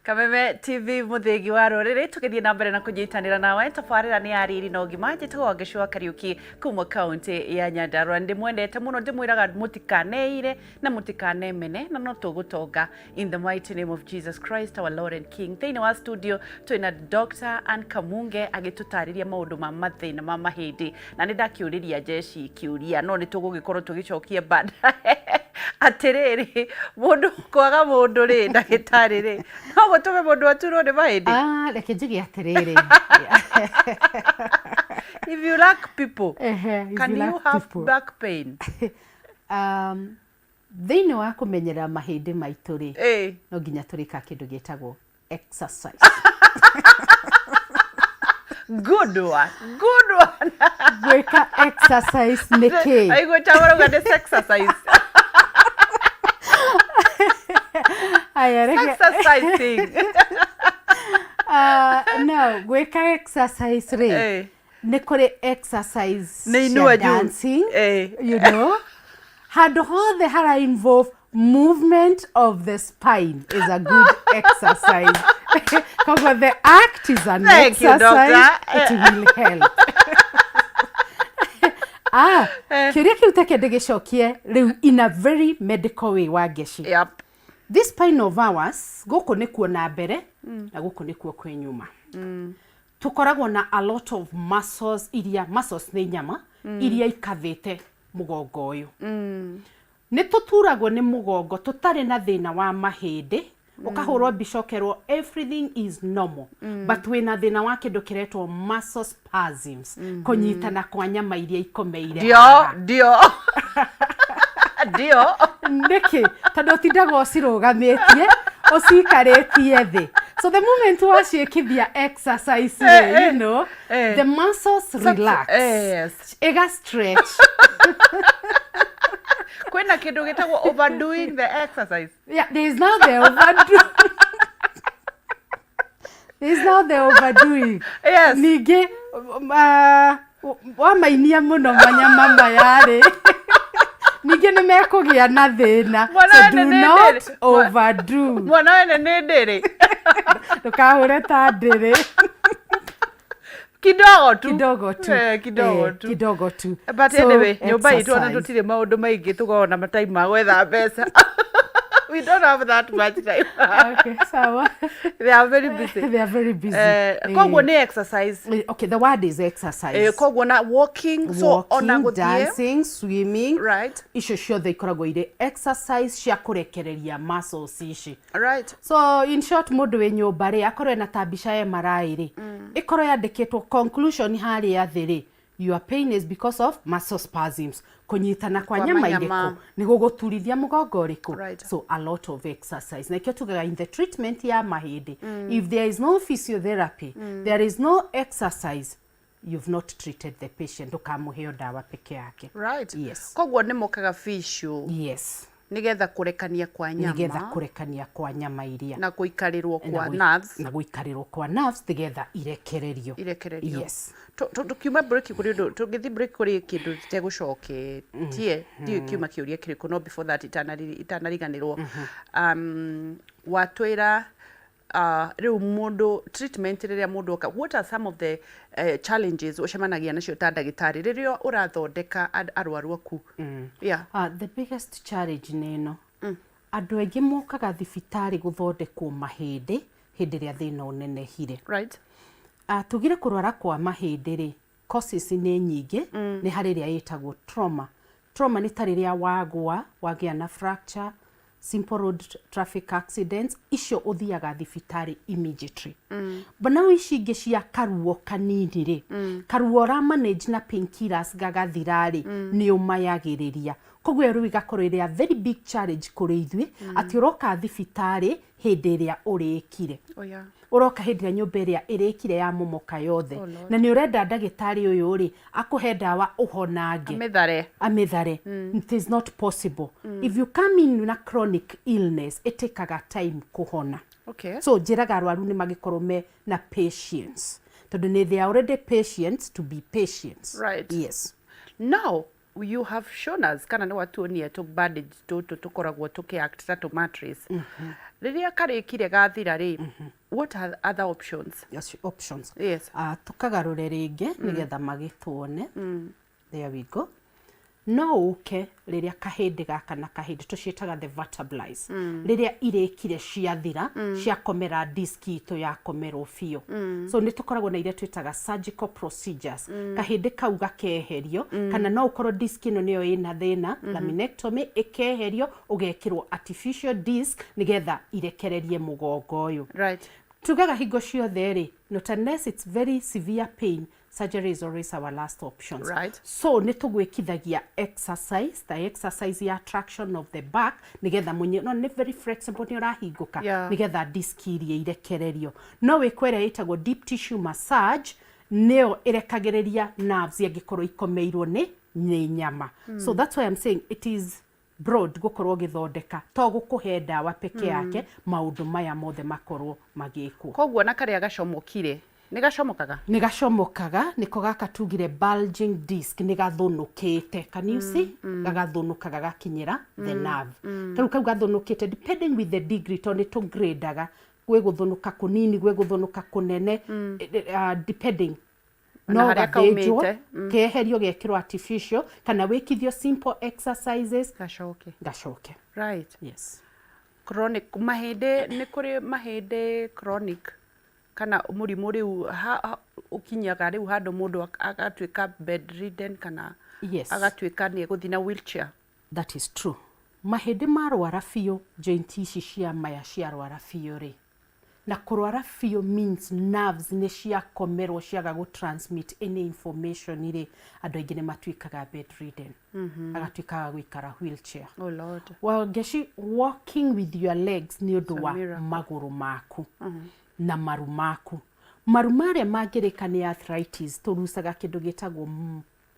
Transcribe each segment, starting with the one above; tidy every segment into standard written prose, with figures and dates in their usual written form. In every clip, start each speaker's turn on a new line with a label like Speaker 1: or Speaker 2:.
Speaker 1: Kameme TV, muthigi wa ruriri, tugithie na mbere na kunyitanira nawe. Tabarira ni ya Riri na Ũgima. Njĩtagwo Wangeci wa Kariuki kuma kaunti ya Nyandarua. Ndimwendete muno, ndimwiraga mutikaneire na mutikanemene, na no tũgũtonga in the mighty name of Jesus Christ, our Lord and King. Thĩinĩ wa studio twĩna Dr. Ann Kamunge agĩtũtarĩria maũndũ ma mathĩna ma mahĩndĩ, na nĩ ndakĩũrĩria jeshi kĩũria, no nĩ tũgũgĩkorwo tũgĩcokia baadaye. Atĩrĩrĩ, mũndũ kwaga mũndũ rĩ, ndagĩtarĩ rĩ, no gũtũme mũndũ aturwo nĩ mahĩndĩ?
Speaker 2: Ah, reke njuge atĩrĩrĩ.
Speaker 1: If you lack people,
Speaker 2: Ehe, if
Speaker 1: can
Speaker 2: you
Speaker 1: you
Speaker 2: lack
Speaker 1: have
Speaker 2: people.
Speaker 1: back pain?
Speaker 2: Thĩinĩ wa kũmenyerera mahĩndĩ maitũ rĩ, no nginya tũrĩka kĩndũ gĩtagwo exercise.
Speaker 1: Good one, good one.
Speaker 2: Gwĩka exercise nĩ kĩ?
Speaker 1: Aigua ta nĩ exercise.
Speaker 2: Aya, reke.
Speaker 1: Exercising.
Speaker 2: Ah, no gwĩka exercise rĩ, nĩ kũrĩ exercise
Speaker 1: Nĩ
Speaker 2: cia
Speaker 1: inua juu.
Speaker 2: dancing, handũ hothe hara involve movement of the spine is a good exercise. Koguo the act is an
Speaker 1: Thank you,
Speaker 2: exercise.
Speaker 1: doctor.
Speaker 2: It will help. Ah, kĩũria kĩu teke ndĩgĩcokie rĩu in a very medical way, Wangeci. This spine of ours, gũkũ nĩkuo na mbere na gũkũ nĩkuo kwĩ nyuma. Tũkoragwo na a lot of muscles, iria muscles nĩ nyama iria ikathĩte mũgongo ũyũ. Nĩ tũturagwo nĩ mũgongo tũtarĩ na thĩna wa mahĩndĩ, ũkahũrwo mbica ũkerwo everything is normal, but wĩna thĩna wa kĩndũ kĩretwo muscle spasms, kũnyitana kwa nyama iria ikomeire
Speaker 1: Ndio.
Speaker 2: haha.
Speaker 1: Ndio.
Speaker 2: Nĩkĩ? Tondũ ũtindaga ũcirũgamĩtie, ũcikarĩtie thĩ. So the moment waciĩkithia exercise rĩ, the muscles relax, ĩga stretch.
Speaker 1: Kwĩna kĩndũ gĩtagwo overdoing the exercise.
Speaker 2: Yeah, there is now the overdoing. Ningĩ wamainia mũno manyama maya-rĩ, ningĩ nĩ mekũgĩa na thĩna.
Speaker 1: Mwana
Speaker 2: So
Speaker 1: wene
Speaker 2: do
Speaker 1: nĩ
Speaker 2: not
Speaker 1: ndĩrĩ.
Speaker 2: overdo.
Speaker 1: Mwana wene nĩ ndĩrĩ.
Speaker 2: Ndũkahũre ta ndĩrĩ.
Speaker 1: Kidogo tu.
Speaker 2: Kidogo tu.
Speaker 1: Eh, kidogo
Speaker 2: Eh,
Speaker 1: tu.
Speaker 2: kidogo tu.
Speaker 1: But
Speaker 2: So,
Speaker 1: anyway, nyũmba itũ ona
Speaker 2: exercise.
Speaker 1: tũtirĩ maũndũ maingĩ, tũkoragwo na matime ma gwetha mbeca. We don't have that much time.
Speaker 2: Okay, sawa.
Speaker 1: They are very busy.
Speaker 2: They are very busy.
Speaker 1: Eh, koguo nĩ exercise.
Speaker 2: Okay, the word is exercise.
Speaker 1: Eh, koguo na walking, so ona
Speaker 2: Walking,
Speaker 1: gũthiĩ
Speaker 2: dancing, swimming, icio ciothe ikoragwo irĩ exercise cia kũrekereria muscles ici. So in short, mũndũ wĩ nyũmba rĩ, akorwo ena ta mbica ya MRI rĩ, ĩkorwo yandĩkĩtwo conclusion harĩa thĩ rĩ, your pain is because of muscle spasms, kũnyitana kwa
Speaker 1: Kwa
Speaker 2: nyama
Speaker 1: manyama.
Speaker 2: irĩkũ nĩ gũgũturithia mũgongo ũrĩkũ. So a lot of exercise. Na ikĩo tugaga in the treatment ya mahĩndĩ, if there is no physiotherapy, there is no exercise, you've not treated the patient. Ndũkamũheo ndawa peke yake. Yes.
Speaker 1: Koguo nĩ mokaga physio
Speaker 2: Yes.
Speaker 1: nĩgetha kũrekania kwa nyama.
Speaker 2: Nĩgetha kũrekania kwa nyama iria
Speaker 1: na gũikarĩrwo
Speaker 2: na
Speaker 1: kwa nerves.
Speaker 2: Na gũikarĩrwo kwa nerves nĩgetha irekererio.
Speaker 1: Irekererio.
Speaker 2: Yes.
Speaker 1: Tũkiuma break kũrĩ ũndũ, tũngĩthiĩ break kũrĩ kĩndũ itegũcoketie, ndiũĩ kiuma kĩũria kĩrĩkũ, no before that itanariganĩrwo, watwĩra rĩu mũndũ treatment rĩrĩa mũndũ oka, what are some of the challenges ũcemanagia nacio ta ndagĩtarĩ rĩrĩa ũrathondeka arwaru aku? Yeah.
Speaker 2: The biggest challenge nĩ ĩno: andũ aingĩ mokaga thibitarĩ gũthondekwo mahĩndĩ hĩndĩ ĩrĩa thĩna ũnenehire. Tugire kũrwara kwa mahĩndĩ rĩ, causes nĩ nyingĩ. Nĩ harĩ ĩrĩa ĩtagwo trauma. Trauma nĩ ta rĩrĩa wagwa wagĩa na fracture, simple road traffic accidents, icio ũthiaga thibitarĩ immediately. But now ici ingĩ cia karuo kanini rĩ, karuo ũra manage na painkillers gagathira rĩ, nĩ ũmayagĩrĩria. Koguo ĩyo rĩu ĩgakorwo ĩrĩ a very big challenge kũrĩ ithuĩ, atĩ ũroka thibitarĩ hĩndĩ ĩrĩa ũrĩkire. Ũroka hĩndĩ ĩrĩa nyũmba ĩrĩa ĩrĩkire ya momoka yothe.
Speaker 1: Oh Lord.
Speaker 2: Na nĩ ũrenda ndagĩtarĩ ũyũ rĩ akũhe ndawa ũhonange.
Speaker 1: Amĩthare.
Speaker 2: Amĩthare. It is not possible. If you come in na chronic illness, ĩtĩkaga time kũhona. So njĩraga arwaru nĩ magĩkorwo me na patience, tondũ nĩ they are already patients to be patients. Yes.
Speaker 1: Now You have shown us kana nĩ watuonia tũ bandage tũtũ tũkoragwo tũkĩ act ta tũ mattress. Rĩrĩa karĩkire gathira rĩ, what are other options?
Speaker 2: Yes, options.
Speaker 1: Yes.
Speaker 2: Tũkagarũre rĩngĩ nĩgetha magĩtuone. There we go. No ũke rĩrĩa kahĩndĩ gaka na kahĩndĩ tũciĩtaga the vertebrae, rĩrĩa irĩkire ciathira, ciakomera disc itũ yakomerwo biũ. So nĩ tũkoragwo na iria twĩtaga surgical procedures, kahĩndĩ kau gakeherio, kana no ũkorwo disc ĩno nĩyo ĩna thĩna, laminectomy, ĩkeherio, ũgekĩrwo artificial disc nĩgetha irekererie mũgongo ũyũ. Tugaga hingo ciothe rĩ, not unless it's very severe pain, surgery is always our last options. So nĩ tũgwĩkithagia exercise, ta exercise ya traction of the back, nĩgetha mũnye no nĩ very flexible, nĩ ũrahingũka, nĩgetha disc iria irekererio. No wĩkwo ĩrĩa ĩtagwo deep tissue massage, nĩyo ĩrekagĩrĩria nerves angĩkorwo ikomeirwo nĩ nyama. So that's why I'm saying it is broad, gũkorwo ũgĩthondeka to gũkũhe ndawa peke yake, maũndũ maya mothe makorwo magĩkwo.
Speaker 1: Koguo na karĩa gacomokire nĩ gacomokaga?
Speaker 2: Nĩ gacomokaga, nĩko gaka tugire bulging disc, nĩ gathũnũkĩte. Can you see? Gagathũnũka gagakinyĩra the nerve. Tarĩu kau gathũnũkĩte, depending with the degree, tondũ nĩ tũgradaga, gwĩ gũthũnũka kũnini, gwĩ gũthũnũka kũnene, depending
Speaker 1: Na
Speaker 2: no
Speaker 1: harĩa
Speaker 2: gathĩnjwo,
Speaker 1: kaumĩte.
Speaker 2: Keherio, gekĩrwo artificial, kana wĩkithio simple exercises.
Speaker 1: Gacoke.
Speaker 2: Gacoke. Yes.
Speaker 1: Chronic mahĩndĩ, nĩ kũrĩ mahĩndĩ chronic kana mũrimũ rĩu ũkinyaga rĩu handũ mũndũ agatuĩka bedridden kana agatuĩka nĩ egũthiĩ na wheelchair?
Speaker 2: That is true. Mahĩndĩ marwara biũ, joint ici cia maya ciarwara biũ rĩ, na kũrwara biũ means nerves nĩ ciakomerwo, ciaga gũ transmit any information rĩ, andũ aingĩ nĩ matuĩkaga bedridden, agatuĩkaga gũikara wheelchair.
Speaker 1: Oh Lord.
Speaker 2: Wangeci, walking with your legs nĩ ũndũ wa
Speaker 1: miracle.
Speaker 2: Magũrũ maku na maru maku, maru marĩa mangĩrĩka nĩ arthritis, tũrucaga kĩndũ gĩtagwo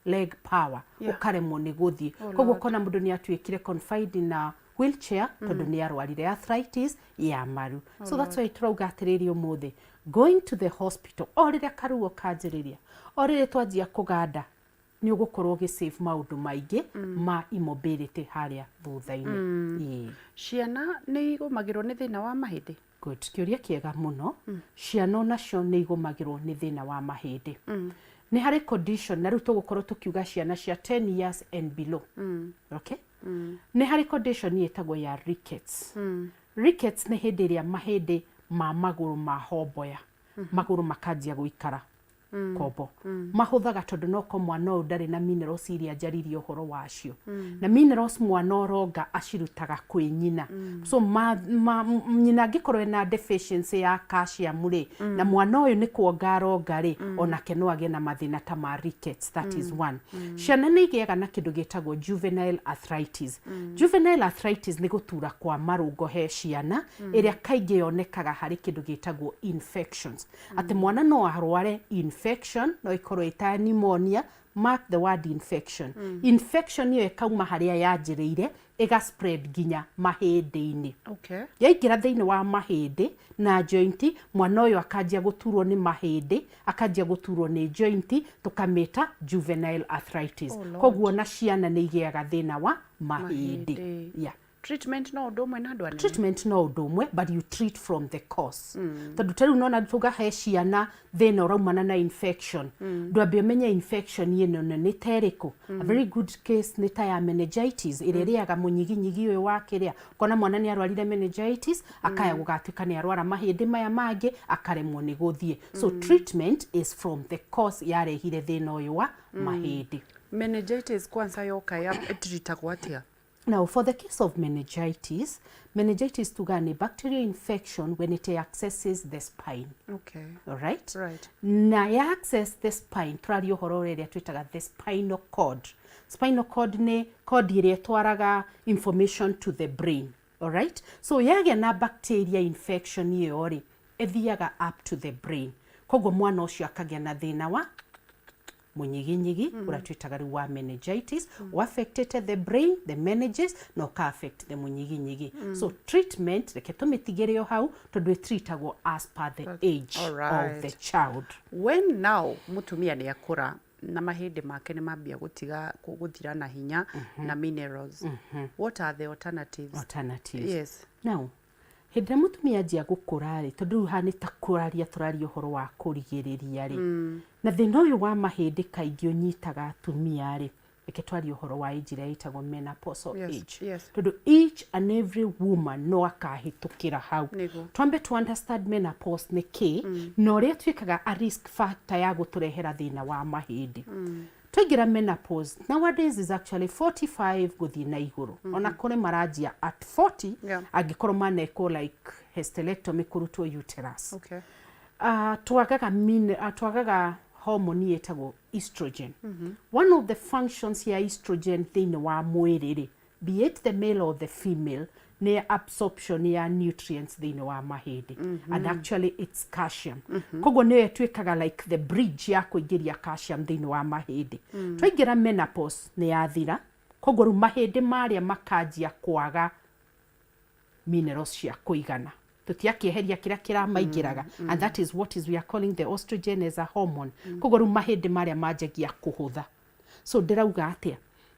Speaker 2: leg power, ũkaremwo nĩ gũthiĩ. Koguo ũkona mũndũ nĩ atuĩkire confined na wheelchair tondũ nĩ arwarire arthritis ya maru. So that's why tũrauga atĩrĩrĩ, ũmũthĩ going to the hospital o rĩrĩa karuo kanjĩrĩria, o rĩrĩa twanjia kũganda, nĩ ũgũkorwo ũgĩ save maũndũ maingĩ ma immobility harĩa thutha-inĩ. Ĩĩ.
Speaker 1: Ciana nĩ igũmagĩrwo nĩ thĩna wa mahĩndĩ?
Speaker 2: Good. Kĩũria kĩega mũno. Ciana onacio nĩ igũmagĩrwo nĩ thĩna wa mahĩndĩ. Nĩ harĩ condition, na rĩu tũgũkorwo tũkiuga ciana cia 10 years and below. Okay? Nĩ harĩ condition ĩtagwo ya rickets. Rickets nĩ hĩndĩ ĩrĩa mahĩndĩ ma magũrũ mahomboya, magũrũ makanjia gũikara kombo, mahũthaga, tondũ no ko mwana ũyũ ndarĩ na minerals iria njaririe ũhoro wacio, na minerals mwana ũronga acirutaga kwĩ nyina. So nyina angĩkorwo ena deficiency ya calcium rĩ, na mwana ũyũ nĩ kuonga aronga rĩ, onake no agĩe na mathĩna ta ma rickets. That is one. Ciana nĩ igĩaga na kĩndũ gĩtagwo juvenile arthritis. Juvenile arthritis nĩ gũtura kwa marũngo he ciana, ĩrĩa kaingĩ yonekaga harĩ kĩndũ gĩtagwo infections, atĩ mwana no arware infection, no ĩkorwo ĩta pneumonia. Mark the word infection. Infection ĩyo ĩkauma harĩa yanjĩrĩire, ĩga spread nginya mahĩndĩ-inĩ. Yaingĩra thĩinĩ wa mahĩndĩ na joint, mwana ũyũ akanjia gũturwo nĩ mahĩndĩ, akanjia gũturwo nĩ joint, tũkamĩta juvenile arthritis.
Speaker 1: Oh Lord.
Speaker 2: Koguo na ciana nĩ igĩaga thĩna wa mahĩndĩ.
Speaker 1: Mahĩndĩ.
Speaker 2: Yeah.
Speaker 1: Treatment no ũndũ ũmwe na andũ anene?
Speaker 2: Treatment no ũndũ ũmwe, but you treat from the cause, tondũ ta rĩu nona tuga he ciana thĩna ũraumana na infection, ndwambe ũmenye infection ĩno nĩ ta ĩrĩkũ. A very good case nĩ ta ya meningitis, ĩrĩa ĩrĩaga mũnyiginyigi ũyũ wa kĩrĩa, ũkona mwana nĩ arwarire meningitis, akaya gũgatuĩka nĩ arwara mahĩndĩ maya mangĩ, akaremwo nĩ gũthiĩ. So treatment is from the cause yarehire thĩna ũyũ wa mahĩndĩ.
Speaker 1: Meningitis kwanza yoka ya ĩtiritagwo atĩa?
Speaker 2: Now, for the case of meningitis, meningitis tuga ni bacterial infection when it accesses the spine. All right?
Speaker 1: Right.
Speaker 2: Na ya access the spine, tũraria ũhoro ũrĩa twĩtaga the spinal cord. Spinal cord nĩ cord ĩrĩa ĩtwaraga information to the brain. All right? So yagĩa na bacteria infection ĩyo rĩ, ĩthiaga up to the brain. Koguo mwana ũcio akagĩa na thĩna wa mũnyiginyigi, ũrĩa twĩtaga rĩu wa meningitis, affected the brain, the meninges, na ũka affect the mũnyiginyigi. So treatment, reke tũmĩtigĩre o hau, tondũ ĩtreatagwo as per the age of the child.
Speaker 1: When now mũtumia nĩ akũra. Na mahĩndĩ make nĩ mambia gũtiga gũthira na hinya na minerals. What are the alternatives?
Speaker 2: Alternatives.
Speaker 1: Yes.
Speaker 2: Now, hĩndĩ ĩrĩa mũtumia anjia gũkũra rĩ, tondũ rĩu haha nĩ ta kũraria tũraria ũhoro wa kũrigĩrĩria rĩ, na thĩna ũyũ wa mahĩndĩ kaingĩ ũnyitaga atumia rĩ, reke twarie ũhoro wa age ĩrĩa ĩtagwo menopausal age. Tondũ each and every woman no akahĩtũkĩra hau. Twambe to understand menopause nĩ kĩ, na ũrĩa ĩtuĩkaga a risk factor ya gũtũrehera thĩna wa mahĩndĩ. Twaingĩra menopause, nowadays is actually 45 gũthiĩ na igũrũ. Ona kũrĩ maranjia at 40, angĩkorwo manekwo like hysterectomy, kũrutwo uterus. Twagaga hormone ĩtagwo estrogen. One of the functions ya estrogen thĩinĩ wa mwĩrĩ rĩ, be it the male or the female, nĩ absorption ya nutrients thĩinĩ wa mahĩndĩ, and actually it's calcium. Koguo nĩyo ĩtuĩkaga like the bridge ya kũingĩria calcium thĩinĩ wa mahĩndĩ. Twaingĩra menopause, nĩ yathira, koguo rĩu mahĩndĩ marĩa makanjia kwaga minerals cia kũigana, tũtiakĩeheria kĩrĩa kĩramaingĩraga, and that is what is we are calling the estrogen as a hormone. Koguo rĩu mahĩndĩ marĩa manjagia kũhũtha. So ndĩrauga atĩa?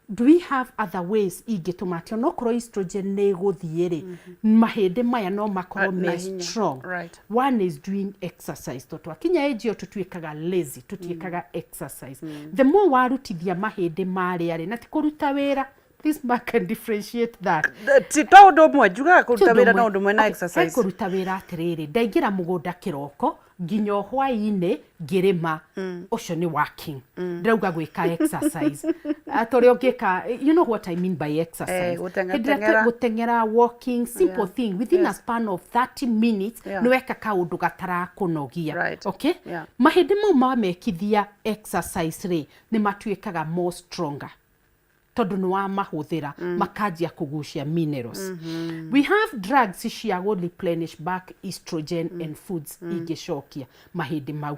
Speaker 2: Do we have other ways ingĩtũma atĩ onokorwo estrogen nĩ ĩgũthiĩ rĩ, mahĩndĩ maya no makorwo
Speaker 1: na
Speaker 2: me
Speaker 1: hinya.
Speaker 2: strong? One is doing exercise, tondũ twakinya age ĩyo tũtuĩkaga lazy, tũtiĩkaga exercise. The more warutithia mahĩndĩ marĩa rĩ, na ti kũruta wĩra, please mark and differentiate that.
Speaker 1: Ti to ũndũ ũmwe, njugaga kũruta
Speaker 2: Ti ũndũ
Speaker 1: wĩra no
Speaker 2: ũmwe.
Speaker 1: ũndũ ũmwe na
Speaker 2: Okay,
Speaker 1: exercise.
Speaker 2: He kũruta wĩra atĩrĩrĩ, ndaingĩra mũgũnda kĩroko nginya o hwaĩ-inĩ ngĩrĩma, ũcio nĩ working. Ndĩrauga gwĩka exercise atĩ ũrĩa ũngĩka, you know what I mean by exercise.
Speaker 1: Gũteng'era-
Speaker 2: Hĩndĩ ĩrĩa
Speaker 1: teng'era.
Speaker 2: Gũteng'era, walking, simple thing within a span of 30 minutes, nĩ weka kaũndũ gatarakũnogia. Okay. Mahĩndĩ mau mamekithia exercise rĩ, nĩ matuĩkaga more stronger tondũ nĩ wamahũthĩra, makanjia kũgucia minerals. We have drugs cia gũ replenish back estrogen and foods ingĩcokia mahĩndĩ mau.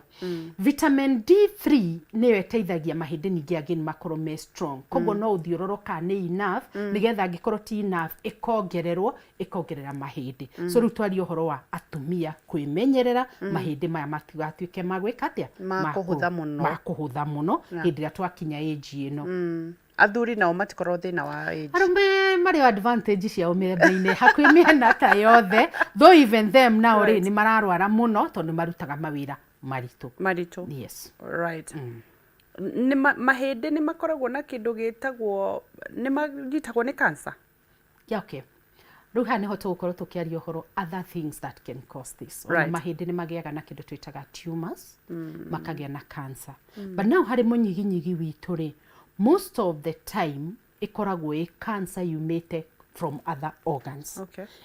Speaker 2: Vitamin D3 nĩyo ĩteithagia mahĩndĩ ningĩ again makorwo me strong, koguo no ũthiũrũrwo kana nĩ enough, nĩgetha angĩkorwo ti enough ĩkongererwo, ĩkongerera mahĩndĩ. So rĩu twaria ũhoro wa atumia kwĩmenyerera mahĩndĩ maya matigatuĩke ma gwĩka atĩa?
Speaker 1: Ma kũhũtha mũno.
Speaker 2: Ma kũhũtha mũno hĩndĩ ĩrĩa twakinya age ĩno.
Speaker 1: Athuri nao matikorwo thĩna wa age?
Speaker 2: Arũme marĩ o advantage ciao mĩena-inĩ, hakuhĩ mĩena ta yothe, though even them nao rĩ, nĩ mararwara mũno tondũ nĩ marutaga mawĩra maritũ.
Speaker 1: Maritũ.
Speaker 2: Yes.
Speaker 1: Right. Nĩ mahĩndĩ nĩ makoragwo na kĩndũ gĩtagwo, nĩ manyitagwo nĩ cancer?
Speaker 2: Yeah, okay. Rĩu haha nĩho tũgũkorwo tũkĩaria ũhoro other things that can cause this. Ona mahĩndĩ nĩ magĩaga na kĩndũ twĩtaga tumors, makagĩa na cancer. But now harĩ mũnyiginyigi witũ rĩ, most of the time ĩkoragwo ĩ cancer yumĩte from other organs,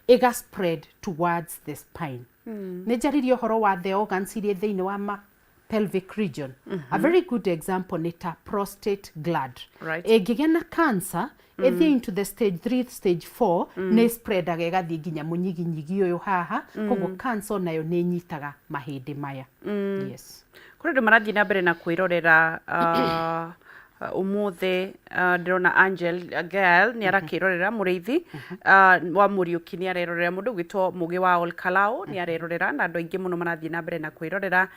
Speaker 2: ĩga spread towards the spine. Nĩ njaririe ũhoro wa the organs iria thĩinĩ wa ma pelvic region. A very good example nĩ ta prostate gland. Ĩngĩgĩa na cancer, ĩthiĩ into the stage 3, stage 4, nĩ spreadaga ĩgathiĩ nginya mũnyiginyigi ũyũ haha. Koguo cancer onayo nĩ ĩnyitaga mahĩndĩ maya, yes.
Speaker 1: Kũrĩ andũ marathiĩ na mbere na kwĩrorera ũmũthĩ. Ndĩrona Angel Girl nĩ arakĩrorera, mũrĩithi wa Mũriũki nĩ arerorera, mũndũ ũgwĩtwo Mũgĩ wa Olkalao nĩ arerorera, na andũ aingĩ mũno marathiĩ na mbere na kwĩrorera.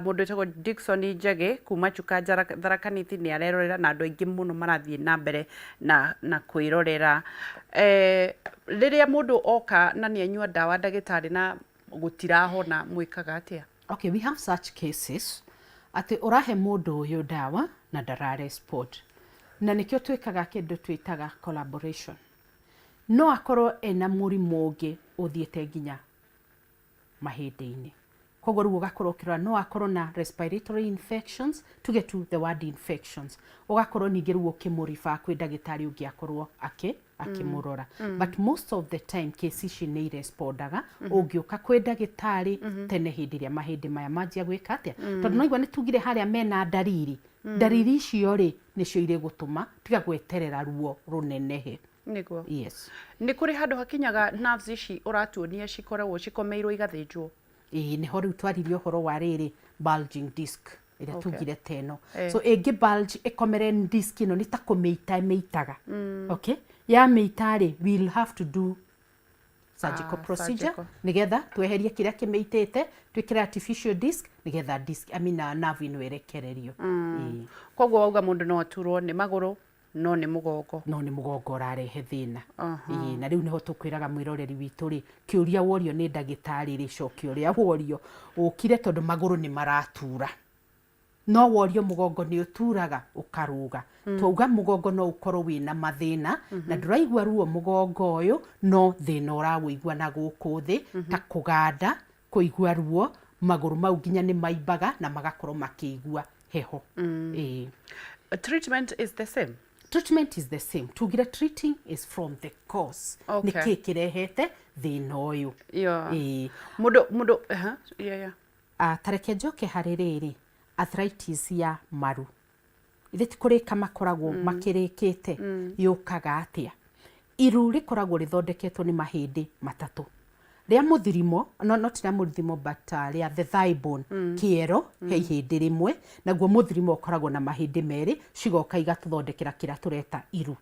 Speaker 1: Mũndũ wĩtagwo Dickson Njagĩ kuma Chuka Tharaka Nithi nĩ arerorera, na andũ aingĩ mũno marathiĩ na mbere na kwĩrorera. Rĩrĩa mũndũ oka na nĩ anyua ndawa ndagĩtarĩ na gũtirahona, mwĩkaga atĩa?
Speaker 2: Okay, we have such cases atĩ ũrahe mũndũ ũyũ ndawa na ndara respond, na nĩkĩo twĩkaga kĩndũ twĩtaga collaboration. No akorwo ena mũrimũ ũngĩ ũthiĩte nginya mahĩndĩ-inĩ, koguo rĩu ũgakorwo ũkĩrora no akorwo na respiratory infections, tuge tu the word infections, ũgakorwo ningĩ rĩu ũkĩmũriba kwĩ ndagĩtarĩ ũngĩ akorwo akĩmũrora. But most of the time case ici nĩ irespondaga ũngĩũka kwĩ ndagĩtarĩ tene hĩndĩ ĩrĩa mahĩndĩ maya manjia gwĩka atĩa, tondũ no igua nĩ tugire harĩa mena ndariri. Ndariri icio rĩ, nĩcio irĩ gũtũma tiga gweterera ruo rũnenehe. Yes.
Speaker 1: Nĩ kũrĩ handũ hakinyaga nerves ici ũratuonia cikoragwo cikomeirwo igathĩnjwo?
Speaker 2: Ĩĩ, nĩho rĩu twaririe ũhoro wa rĩrĩ bulging disc ĩrĩa tugire teno. So ĩngĩ bulge, ĩkomere disc ĩno, nĩ ta kũmĩita ĩmĩitaga. Okay, yamĩita rĩ, we'll have to do Surgical
Speaker 1: Ah,
Speaker 2: procedure.
Speaker 1: Surgical.
Speaker 2: Nigetha tweherie kĩrĩa kĩmĩitĩte, twĩkĩre artificial disc, nigetha disc, I mean, nerve ĩno ĩrekererio. Ĩĩ.
Speaker 1: Koguo wauga mũndũ no aturwo nĩ magũrũ no nĩ mũgongo?
Speaker 2: No nĩ mũgongo ũrarehe thĩna. Ĩĩ, na rĩu nĩho tũkwĩraga mwĩroreri witũ rĩ, kĩũria worio nĩ ndagĩtarĩ rĩ, cokia ũrĩa worio. Ũkire tondũ magũrũ nĩ maratura, no worio mũgongo nĩ ũturaga, ũkarũga. Twauga mũgongo no ũkorwo wĩna mathĩna na ndũraigua ruo mũgongo ũyũ, no thĩna ũrawũigua na gũkũ thĩ, ta kũganda, kũigua ruo, magũrũ mau nginya nĩ maimbaga na magakorwo makĩigua heho. Ĩĩ.
Speaker 1: Treatment is the same?
Speaker 2: Treatment is the same. Tugire treating is from the cause. Nĩ kĩ kĩrehete thĩna ũyũ? Ĩĩ.
Speaker 1: Mũndũ yeah.
Speaker 2: Ah, ta reke njoke harĩ rĩrĩ, arthritis ya maru ithe ti kũrĩka makoragwo makĩrĩkĩte, yũkaga atĩa? Iru rĩkoragwo rĩthondeketwo nĩ mahĩndĩ matatũ, rĩa mũthirimo, no, not rĩa mũthirimo, but rĩa the thigh bone, kĩero he ihĩndĩ rĩmwe, naguo mũthirimo ũkoragwo na mahĩndĩ merĩ, cigoka igatũthondekera kĩrĩa tũreta iru.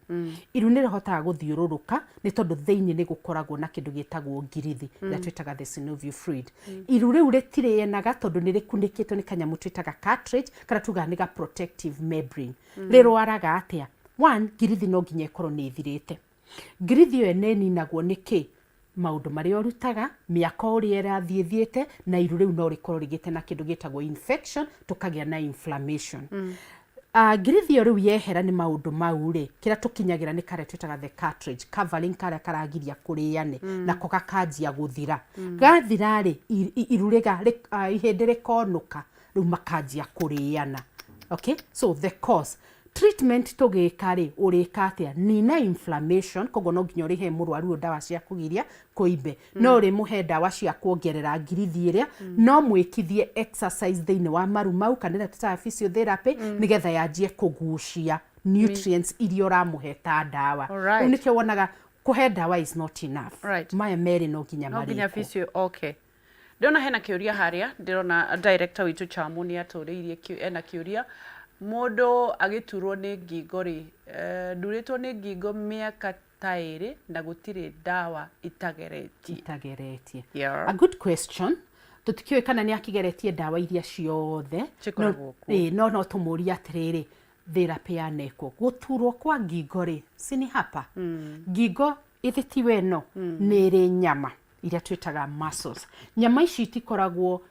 Speaker 2: Iru nĩ rĩhotaga gũthiũrũrũka nĩ tondũ thĩinĩ nĩ gũkoragwo na kĩndũ gĩtagwo ngirithi, ĩrĩa twĩtaga the synovial fluid. Iru rĩu rĩtirĩanaga tondũ nĩ rĩkunĩkĩtwo nĩ kanyamũ twĩtaga cartilage, kana tugaga nĩ ga protective membrane. Rĩrwaraga atĩa? One, ngirithi no nginya ĩkorwo nĩ ĩthirĩte. Ngirithi ĩyo nĩ ĩninagwo nĩ kĩ? Maũndũ marĩa ũrutaga, mĩaka ũrĩa ĩrathiĩ ĩthiĩte, na iru rĩu no rĩkorwo rĩgĩte na kĩndũ gĩtagwo infection, tũkagĩa na inflammation. Ngirithi ĩyo rĩu yehera nĩ maũndũ mau rĩ, kĩrĩa tũkinyagĩra nĩ karĩa twĩtaga the cartilage covering, karĩa karagiria kũrĩane, nako gakanjia gũthira. Gathira rĩ, iru rĩga, ihĩndĩ rĩkonũka, rĩu makanjia kũrĩana. Okay, so the cause, treatment tũgĩka rĩ, ũrĩka atĩa? Nina inflammation. Koguo no nginya ũrĩhe mũrwaru ũyũ ndawa cia kũgiria kũimbe, no ũrĩmũhe ndawa cia kuongerera ngirithi ĩrĩa, no mwĩkithie exercise thĩinĩ wa maru mau, kana ĩrĩa tũtaga physiotherapy, nĩgetha yanjie kũgucia nutrients iria ũramũhe ta ndawa. Rĩu nĩkĩo wonaga kũhe ndawa is not enough. Maya merĩ no nginya
Speaker 1: No nginya
Speaker 2: marĩkwo.
Speaker 1: Physio, okay. Ndĩrona hena kĩũria harĩa, ndĩrona director witũ Chamu nĩ atũrĩirie ena kĩũria. Mũndũ agĩturwo nĩ ngingo rĩ, ndurĩtwo nĩ ngingo mĩaka ta 2 na gũtirĩ ndawa itageretie.
Speaker 2: Itageretie. A good question. Tũtikĩũĩ kana nĩ akĩgeretie ndawa iria ciothe.
Speaker 1: Cikoragwo kuo.
Speaker 2: Ĩĩ, no tũmũrie atĩrĩrĩ, therapy yanekwo. Gũturwo kwa ngingo rĩ, si ni hapa? Ngingo ĩthĩ tiwe ĩno, nĩ ĩrĩ nyama iria twĩtaga muscles. Nyama ici itikoragwo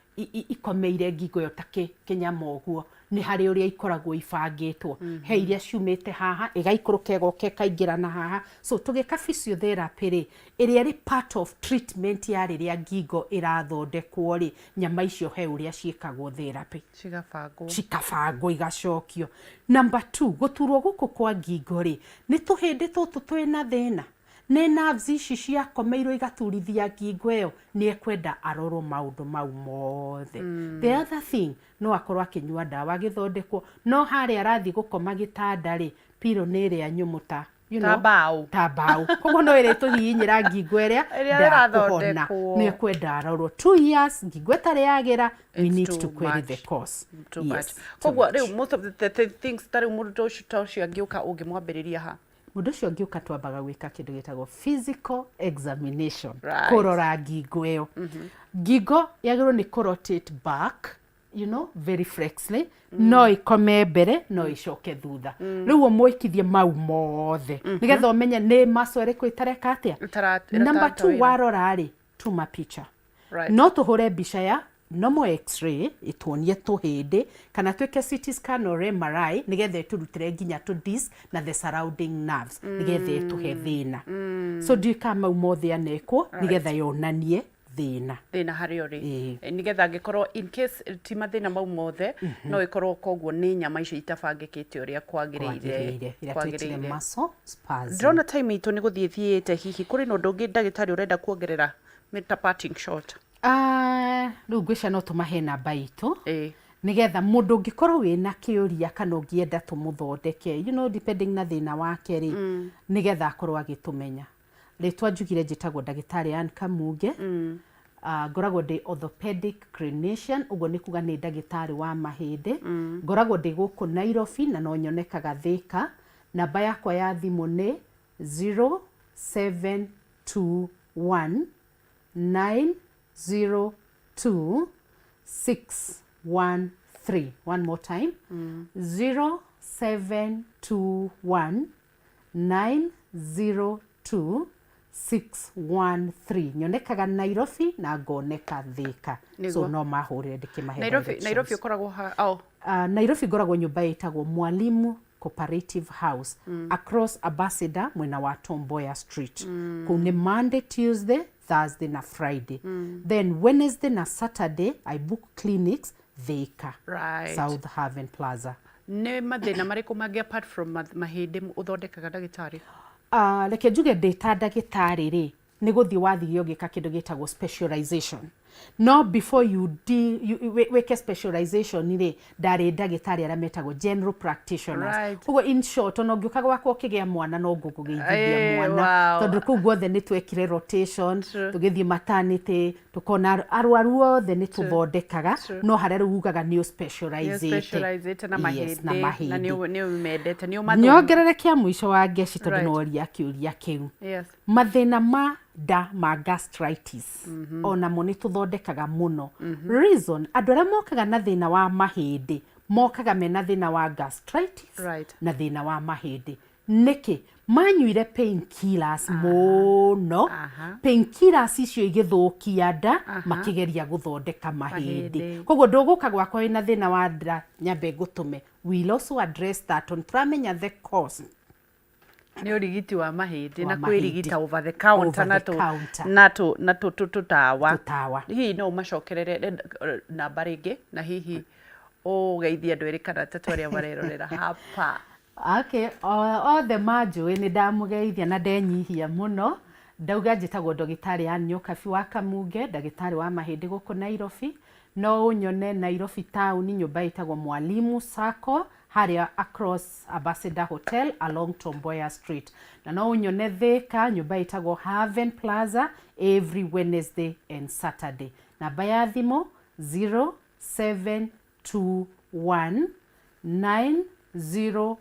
Speaker 2: ikomeire ngingo ĩyo ta kĩnyama ũguo, nĩ harĩ ũrĩa ikoragwo ibangĩtwo. He iria ciumĩte haha, ĩgaikũrũka, ĩgoka ĩkaingĩra na haha. So tũgĩka physiotherapy rĩ, ĩrĩa ĩrĩ part of treatment ya rĩrĩa ngingo ĩrathondekwo rĩ, nyama icio he ũrĩa ciĩkagwo therapy.
Speaker 1: Cigabangwo.
Speaker 2: Cikabangwo igacokio. Number two, gũturwo gũkũ kwa ngingo rĩ, nĩ tũhĩndĩ tũtũ twĩna thĩna? Nĩ nerves ici ciakomeirwo igaturithia ngingo ĩyo? Nĩ ekwenda arorwo maũndũ mau mothe. The other thing, no akorwo akĩnyua ndawa agĩthondekwo, no harĩa arathiĩ gũkoma gĩtanda rĩ, pillow nĩ ĩrĩa nyũmũ ta you
Speaker 1: Ta
Speaker 2: know,
Speaker 1: mbaũ.
Speaker 2: Ta mbaũ, koguo no ĩrĩtũhihinyĩra ngingo ĩrĩa
Speaker 1: Ĩrĩa
Speaker 2: ndakũhona.
Speaker 1: ĩrathondekwo.
Speaker 2: Nĩ ekwenda arorwo. 2 years ngingo ĩtarĩ yagĩra, we
Speaker 1: It's
Speaker 2: need
Speaker 1: too
Speaker 2: to query
Speaker 1: much.
Speaker 2: the cause.
Speaker 1: Too much.
Speaker 2: Yes, too
Speaker 1: Koguo
Speaker 2: much.
Speaker 1: rĩu most of the things, ta rĩu mũndũ ta ũcio angĩũka, ũngĩmwambĩrĩria ha?
Speaker 2: Mũndũ ũcio angĩũka, twambaga gwĩka kĩndũ gĩtagwo physical examination, kũrora ngingo ĩyo. Ngingo yagĩrĩirwo nĩ kũ rotate back, very flexibly, no ĩkome mbere, no ĩcoke thutha. Rĩu ũmwĩkithie mau mothe nĩgetha ũmenye nĩ muscle ĩrĩkũ ĩtareka atĩa. Number
Speaker 1: ĩtararuta
Speaker 2: two,
Speaker 1: wĩra.
Speaker 2: Warora rĩ, tuma picha. No tũhũre mbica ya normal X-ray ĩtuonie tũhĩndĩ, kana twĩke CT scan or MRI nĩgetha ĩtũrutĩre nginya tũ disc na the surrounding nerves, nĩgetha ĩtũhe thĩna. So ndiũĩ kana mau mothe anekwo nĩgetha yonanie thĩna.
Speaker 1: Thĩna harĩa ũrĩ.
Speaker 2: Ĩĩ.
Speaker 1: Nĩgetha angĩkorwo in case ti mathĩna mau mothe, no ĩkorwo koguo nĩ nyama icio itabangĩkĩte ũrĩa kwagĩrĩire.
Speaker 2: Kwagĩrĩire, ĩrĩa twĩtire
Speaker 1: Kwagĩrĩire.
Speaker 2: muscle spasm.
Speaker 1: Ndĩrona time itũ nĩ gũthiĩ thiĩte. Hihi kũrĩ na ũndũ ũngĩ, ndagĩtarĩ, ũrenda kuongerera ta parting shot?
Speaker 2: Ah, rĩu ngwĩcia no tũmahe namba itũ nĩgetha mũndũ ũngĩkorwo wĩna kĩũria kana ũngĩenda tũmũthondeke, depending na thĩna wake rĩ, nĩgetha akorwo agĩtũmenya. Rĩtwa njugire njĩtagwo ndagĩtarĩ Ann Kamunge. Ngoragwo ndĩ orthopedic clinician, ũguo nĩ kuga nĩ ndagĩtarĩ wa mahĩndĩ. Ngoragwo ndĩ gũkũ Nairobi na no nyonekaga Thĩka. Namba yakwa ya thimũ nĩ 0721. 902 613. One more time. 0721 902 613. Nyonekaga Nairobi na ngoneka Thika. So
Speaker 1: Nĩguo.
Speaker 2: no mahũrĩre ndĩkĩmahe
Speaker 1: Nairobi.
Speaker 2: directions.
Speaker 1: Nairobi ũkoragwo ha? Oh.
Speaker 2: Nairobi ngoragwo nyũmba ĩtagwo Mwalimu Cooperative House, across Ambassador, mwena wa Tomboya Street. Kũu nĩ Monday, Tuesday, Thursday na Friday. Then Wednesday na Saturday I book clinics Thika, South Haven Plaza.
Speaker 1: Nĩ mathĩna marĩkũ mangĩ apart from mahĩndĩ ũthondekaga, ndagĩtarĩ?
Speaker 2: Reke njuge ndĩ ta ndagĩtarĩ rĩ, nĩ gũthiĩ wathire ũgĩka kĩndũ gĩtagwo specialization. No before you deal, you, wĩke specialization rĩ, ndarĩ ndagĩtarĩ arĩa metagwo general practitioners. Koguo in short, ona ũngĩũka gwakwa ũkĩgĩa mwana, no ngũkũgeithithia mwana, tondũ kũu guothe nĩ twekire rotation. Tũgĩthiĩ maternity, tũkona arwaru othe nĩ tũthondekaga, no harĩa rĩu ugaga nĩ ũspecializĩte.
Speaker 1: Specializĩte na
Speaker 2: Yes, na
Speaker 1: mahĩndĩ na
Speaker 2: mahĩndĩ.
Speaker 1: nĩ ũmendete, nĩ ũmathũ.
Speaker 2: Nyongerere kĩa mũico wa ngeci, tondũ noria kĩũria kĩu. Mathĩna ma nda ma gastritis, onamo nĩ tũthondekaga mũno. Reason, andũ arĩa mokaga na thĩna wa mahĩndĩ mokaga mena thĩna wa gastritis na thĩna wa mahĩndĩ. Nĩkĩ? Manyuire painkillers mũno. Painkillers icio igĩthũkia nda, makĩgeria gũthondeka mahĩndĩ.
Speaker 1: Mahĩndĩ.
Speaker 2: Koguo ndũgũka gwakwa wĩna thĩna wa nda nyambe ngũtũme. We'll also address that on tũramenya the cause.
Speaker 1: Nĩ ũrigiti wa mahĩndĩ
Speaker 2: Wa
Speaker 1: na kwĩrigita
Speaker 2: mahĩndĩ.
Speaker 1: over the counter.
Speaker 2: Over
Speaker 1: Na
Speaker 2: the
Speaker 1: tũ
Speaker 2: counter.
Speaker 1: na tũ tũtawa.
Speaker 2: Tũtawa.
Speaker 1: Hihi no ũmacokerere namba rĩngĩ, na hihi ũgeithie andũ erĩ kana atatũ arĩa marerorera hapa?
Speaker 2: Okay, othe manjũĩ nĩ ndamũgeithia na ndenyihia mũno. Ndauga njĩtagwo ndagĩtarĩ Ann Nyokabi wa Kamunge, ndagĩtarĩ wa mahĩndĩ gũkũ Nairobi. No ũnyone Nairobi town, nyũmba ĩtagwo Mwalimu Sacco, harĩa across Ambassador Hotel along Tomboya Street. Na no ũnyone Thika, nyũmba ĩtagwo Haven Plaza, every Wednesday and Saturday. Namba ya thimũ 0721 902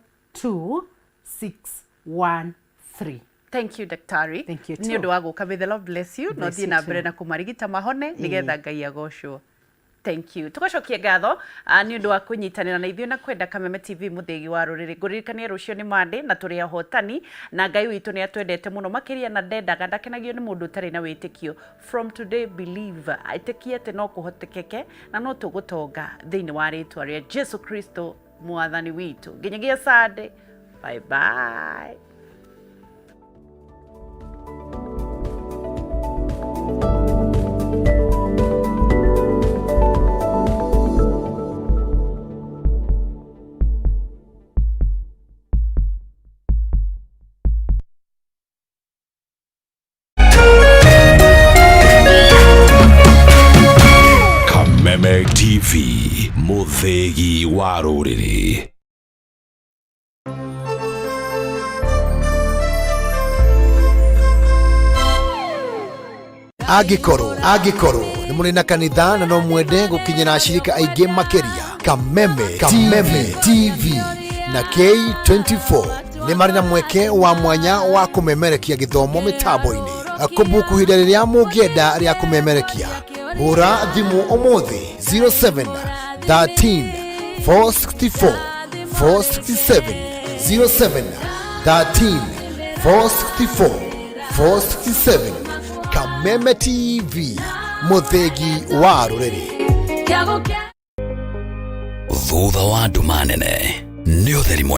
Speaker 2: 613.
Speaker 1: Thank you, daktari.
Speaker 2: Thank you
Speaker 1: Nĩ
Speaker 2: too.
Speaker 1: ũndũ wa gũka. May the Lord bless you. No
Speaker 2: Bless
Speaker 1: thiĩ
Speaker 2: you
Speaker 1: na mbere
Speaker 2: too.
Speaker 1: na kũmarigita mahone nĩgetha Ngai agocwo. Thank you. Tũgacokia ngatho nĩ ũndũ wa kũnyitanĩra na ithuĩ na kwenda Kameme TV, mũthĩgi wa rũrĩrĩ. Ngũririkanie rũciũ nĩ Monday na tũrĩ ahotani, na Ngai witũ nĩ atwendete mũno makĩria na ndendaga, ndakenagio nĩ mũndũ ũtarĩ na wĩtĩkio. From today, believe, ĩtĩkia atĩ no kũhotekeke na no tũgũtonga thĩinĩ wa rĩtwa rĩa Jesu Kristo mwathani witũ. Nginyagia Sunday, bye bye.
Speaker 3: Kameme TV, mũthĩgi wa rũrĩrĩ.
Speaker 4: Angĩkorwo nĩ mũrĩ na kanitha na no mwende gũkinyĩra ashirika aingĩ makĩria, Kameme TV na K24 nĩ marĩ na mweke wa mwanya wa kũmemerekia gĩthomo mĩtambo-inĩ. Kũbuku ihinda rĩrĩa mũngĩenda rĩa kũmemerekia, hũra thimũ ũmũthĩ 07 13 464 467, 07 13 464 467. Kameme TV, mũthĩgi wa rũrĩrĩ.
Speaker 3: Thutha wa nduma nene nĩ ũtheri.